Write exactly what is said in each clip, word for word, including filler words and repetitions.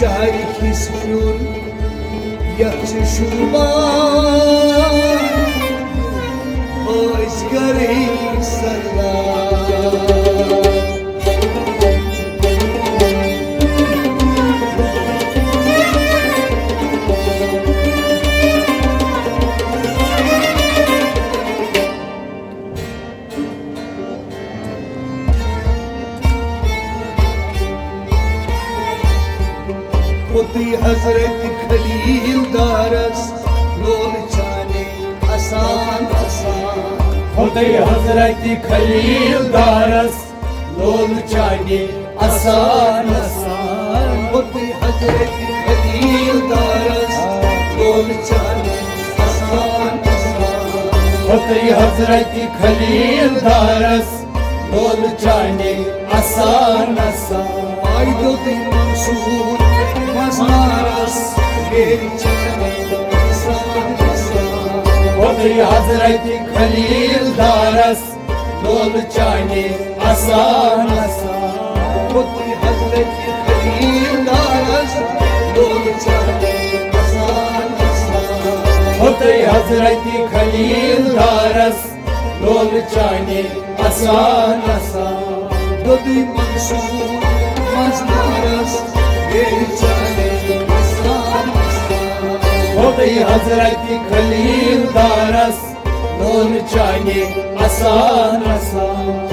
شہرِ کِس پیوٚن یتھ چھِ شوٗبان ٲسۍ گرٕے سردار۔ پوٚتُے حضرت خلیل دارس لول چانے اسان اسان۔ پوٚتُے حضرت خلیل دارس لول چانے اسان اسان۔ پوٚتُے حضرت خلیل دارس لول چانے اسان اسان۔ پوٚتُے حضرت خلیل دارس لول چانے اسان اسان۔ آے دوٚدُے منصور منٛزنارس بیٚیہِ چانے اسان اسان۔ پوٚتُے حضرت خلیل دارس لول چانے اسان اسان۔ پوٚتُے حضرت خلیل دارس لول چانے اسان اسان۔ پوٚتُے حضرت خلیل دارس لول چانے اسان اسان۔ دوٚدُے منصور منٛزنارس بیٚیہِ چانے اسان اسان۔ پوٚتُے حضرت خلیل دارس لول چانے اسان اسان۔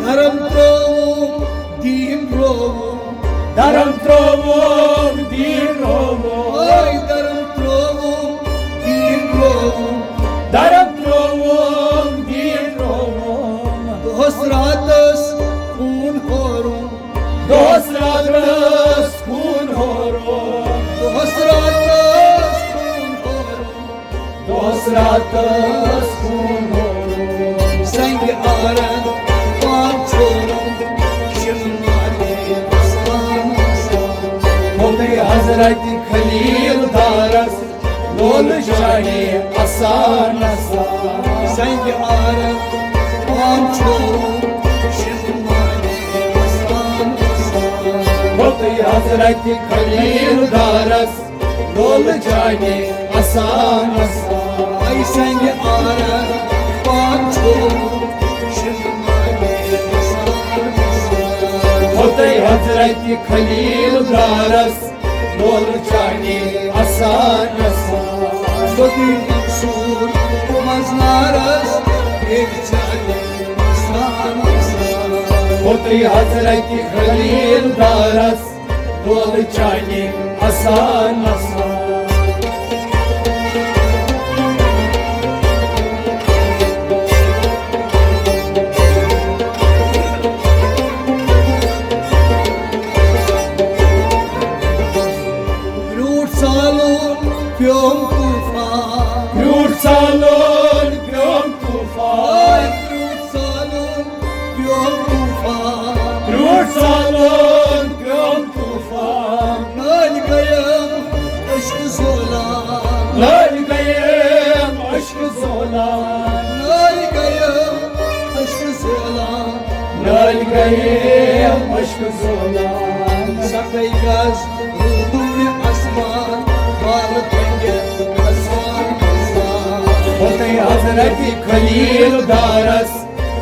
دھرم ترٛووُم، دیٖن رووُم۔ دھرم ترٛووُم، دیٖن رووُم۔ اے دھرم ترٛووُم، دیٖن رووُم۔ دھرم ترٛووُم، دیٖن رووُم۔ دۄہس راتس خوٗن ہوروُم۔ دۄہس راتس خوٗن ہوروُم۔ دۄہس راتس خوٗن ہوروُم۔ دۄہس راتس خوٗن ہوروُم۔ سنگِ آرن پان چھوٚلُم، شِنہٕ مالہِ آسمان آسان۔ پوٚتُے حضرت خلیل دارس لول چانے اسان اسان۔ سنگِ آرن پان چھوٚلُم، شِنہٕ مالہِ آسمان آسان۔ پوٚتُے حضرت خلیل دارس لول چانے اسان اسان۔ اے سنگِ آرن پان چھوٚلُم، شِنہٕ مالہِ آسمان آسان۔ پوٚتُے حضرت خلیل دارس لول چانے اسان اسان۔ دوٚدُے منصور منٛزنارس بیٚیہِ چانے اسان اسان۔ پوٚتُے حضرت خلیل دارس لول چانے اسان اسان۔ برٛونٛٹھ سالُن پیوٚم طوفان۔ برٛونٛٹھ سالُن پیوٚم طوفان۔ برٛونٛٹھ سالُن پیوٚم طوفان۔ برٛونٛٹھ سالُن پیوٚم طوفان۔ نٲلۍ گٔیم عشق زولان۔ نٲلۍ گٔیم عشق زولان۔ نٲلۍ گٔیم عشق زولان۔ نٲلۍ گٔیم عشق زولان۔ ستَے گز روٗدُم مےٚ آسمان، بالہٕ تھٔکِتھ آسمان آسمان۔ پوٚتُے حضرت خلیل دارس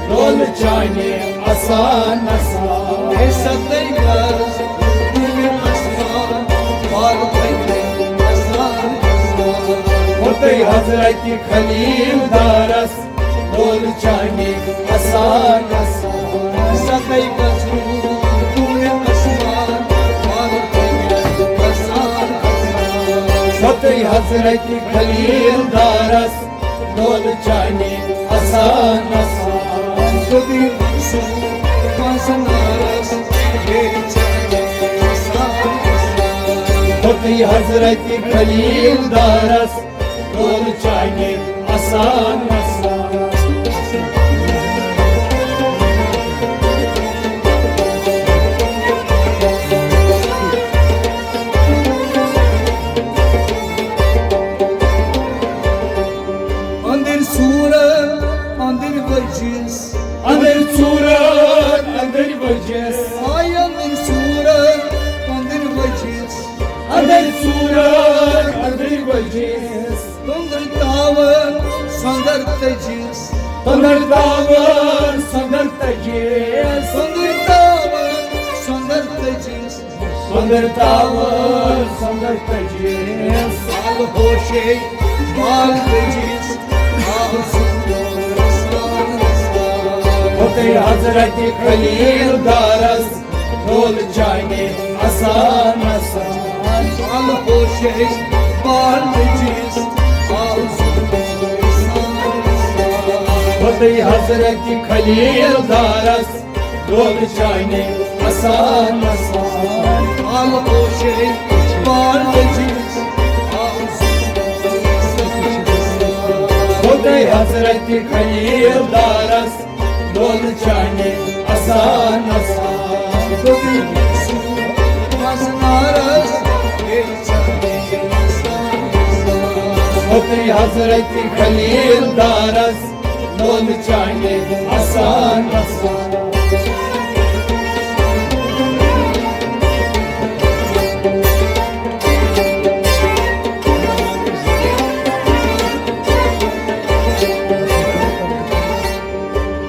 لول چانے اسان اسان۔ ہے ستَے گز روٗدُم مےٚ آسمان، بالہٕ تھٔکِتھ آسمان آسمان۔ پوٚتُے حضرت خلیل دارس لول چانے اسان اسان۔ ستَے گز روٗدُم مےٚ آسمان، بالہٕ تھٔکِتھ آسمان آسمان۔ پوٚتُے حضرت خلیل دارس لول چانے اسان اسان۔ دوٚدُے منصور منٛزنارس بیٚیہِ چانے اسان اسان۔ پوٚتُے حضرت خلیل دارس لول چانے اسان اسان۔ تُندر تاوَن سۄندر تٔجِس۔ تُندر تاوَن سۄندر تٔجِس۔ تُندر تاوَن سۄندر تٔجِس۔ سۄندر تاوَن سۄندر تٔجِس۔ سال ہوشے بال تٔجِس۔ آو سُہ ہوتے حضرت خلیل دارس دول چانے آسان آسان۔ ال ہوشش بال جیس آو سُہ ہوتے حضرت خلیل دارس دول چانے آسان آسان۔ ال ہوشش بال جیس آو سُہ ہوتے حضرت خلیل دارس دول چانے آسان آسان۔ دوٚپُن سُہ مزنارس بیٚیہِ چانے آسان آسان۔ ہوتے حضرت خلیل دارس دول چانے آسان آسان۔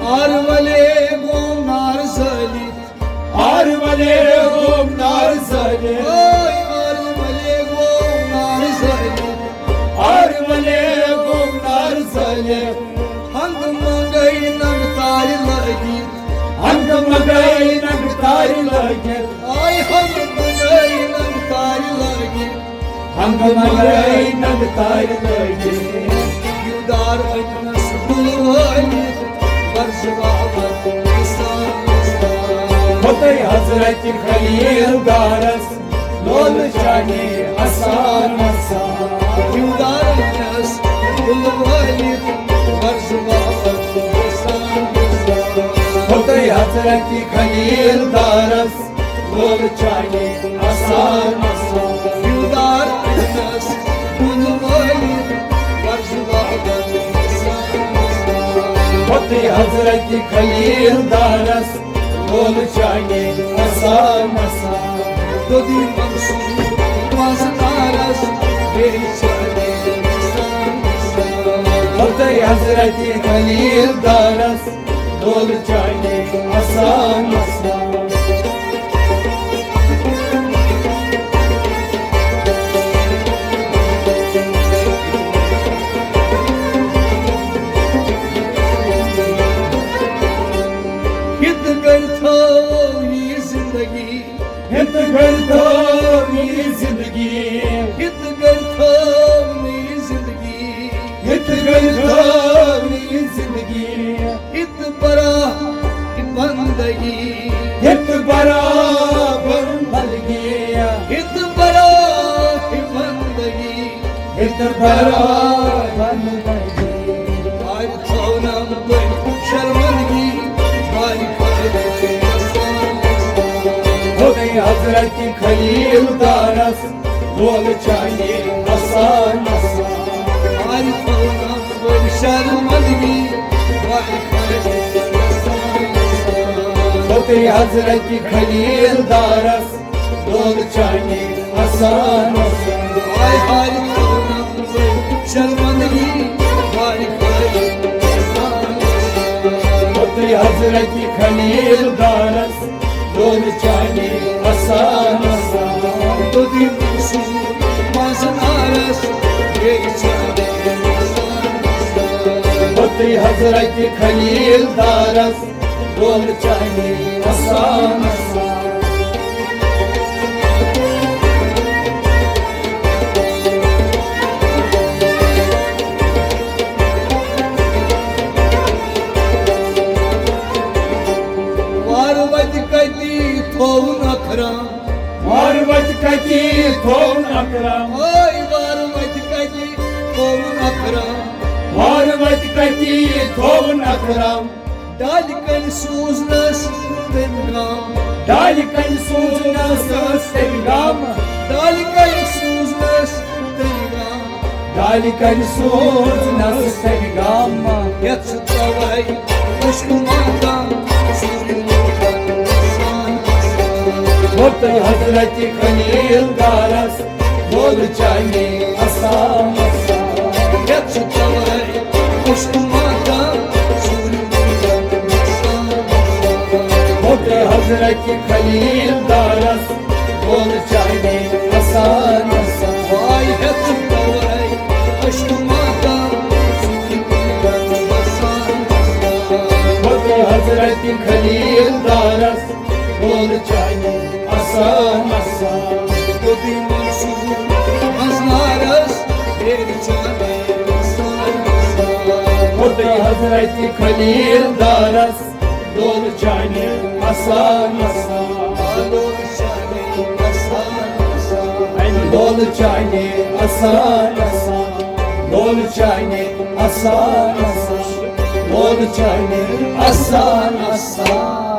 آر والے گوٚو نار زٲلِتھ۔ آر والے گوٚو نار زٲلِتھ۔ اوے آر والے گوٚو نار زٲلِتھ۔ آر والے گوٚو نار زٲلِتھ۔ ہنٛگ منٛگے ننٛگ تارِ لٲگِتھ۔ ہنٛگ منٛگے ننٛگ تارِ لٲگِتھ۔ آے ہنٛگ منٛگے ننٛگ تارِ لٲگِتھ۔ ہنٛگ منٛگے ننٛگ تارِ لٲگِتھ۔ دیودار أنِس بُلوٲلِتھ۔ برزٕ بابت نثار نثار۔ ہوتے حضرت خلیل دارس لول چانے آسان آسان۔ دیودار أنِس بُلوٲلِتھ۔ برزٕ بابت نثار نثار۔ ہوتے حضرت خلیل دارس دول چانے آسان آسان۔ دیودار أنِس بُلوٲلِتھ۔ برزٕ بابت نثار نثار۔ ہوتے حضرت خلیل دارس دول چانے آسان آسان۔ دودی منصور مزنارس بیٚیہِ چانے آسان آسان۔ ہوتے حضرت خلیل دارس دول چانے آسان آسان۔ ہِتھ گٔے تھٲو یہِ زندگی۔ ہِتھ گٔے تھٲو یہِ زندگی۔ ہِتھ گٔے تھٲو یہِ زندگی۔ ہِتھ گٔے تھٲو یہِ زندگی۔ ہِتھ برا یہِ بندگی۔ ہِتھ برا بندگی۔ ہِتھ برا یہِ بندگی۔ ہِتھ برا بندگی۔ آرِ تھاونم بٔلۍ شرمندگی۔ آرِ خٲلِق۔ ہوتے حضرت خلیل دارس دول چانے آسان آسان۔ آرِ تھاونم بٔلۍ شرمندگی۔ آرِ خٲلِق۔ ہوتے حضرت خلیل دارس دول چانے آسان آسان۔ آے آرِ تھاونم بٔلۍ شرمندگی۔ آرِ خٲلِق۔ ہوتے حضرت خلیل دارس دول چانے آسان آسان۔ دودی منصور مزنارس بیٚیہِ چانے آسان آسان۔ ہوتے حضرت خلیل دارس دول چانے آسان آسان۔ وار وتہِ کتی تھووُن اکرم۔ وار وتہِ کتی تھووُن اکرم۔ اوے وار وتہِ کتی تھووُن اکرم۔ وار وتہِ کتی تھووُن اکرم۔ ڈالہِ کنہِ سوٗزنس تٔمۍ غم۔ ڈالہِ کنہِ سوٗزنس تٔمۍ غم۔ ڈالہِ کنہِ سوٗزنس تٔمۍ غم۔ ڈالہِ کنہِ سوٗزنس تٔمۍ غم۔ یتھ سُہ توے عشق ماتم سوٗزمُت۔ ہوتے حضرت خلیل دارس دول چانے آسان۔ یتھ چھُ توے خوش تہٕ ماتم، سورِ دُنیاہُک مسا مسا۔ ہوتے حضرت خلیل دارس، بول چانے اسان اسان۔ واے ہیتھ توے خوش تہٕ ماتم، سورِ دُنیاہُک مسا مسا۔ ہوتے حضرت خلیل دارس، بول چانے اسان اسان۔ گوٚبی منصور منزلارس، بیرِ چانے اسان اسان۔ ہوتے حضرت خلیل دارس، بول چانے اسان اسان۔ بول چانے اسان اسان۔ بول چانے اسان اسان۔ بول چانے اسان اسان۔ بول چانے اسان اسان۔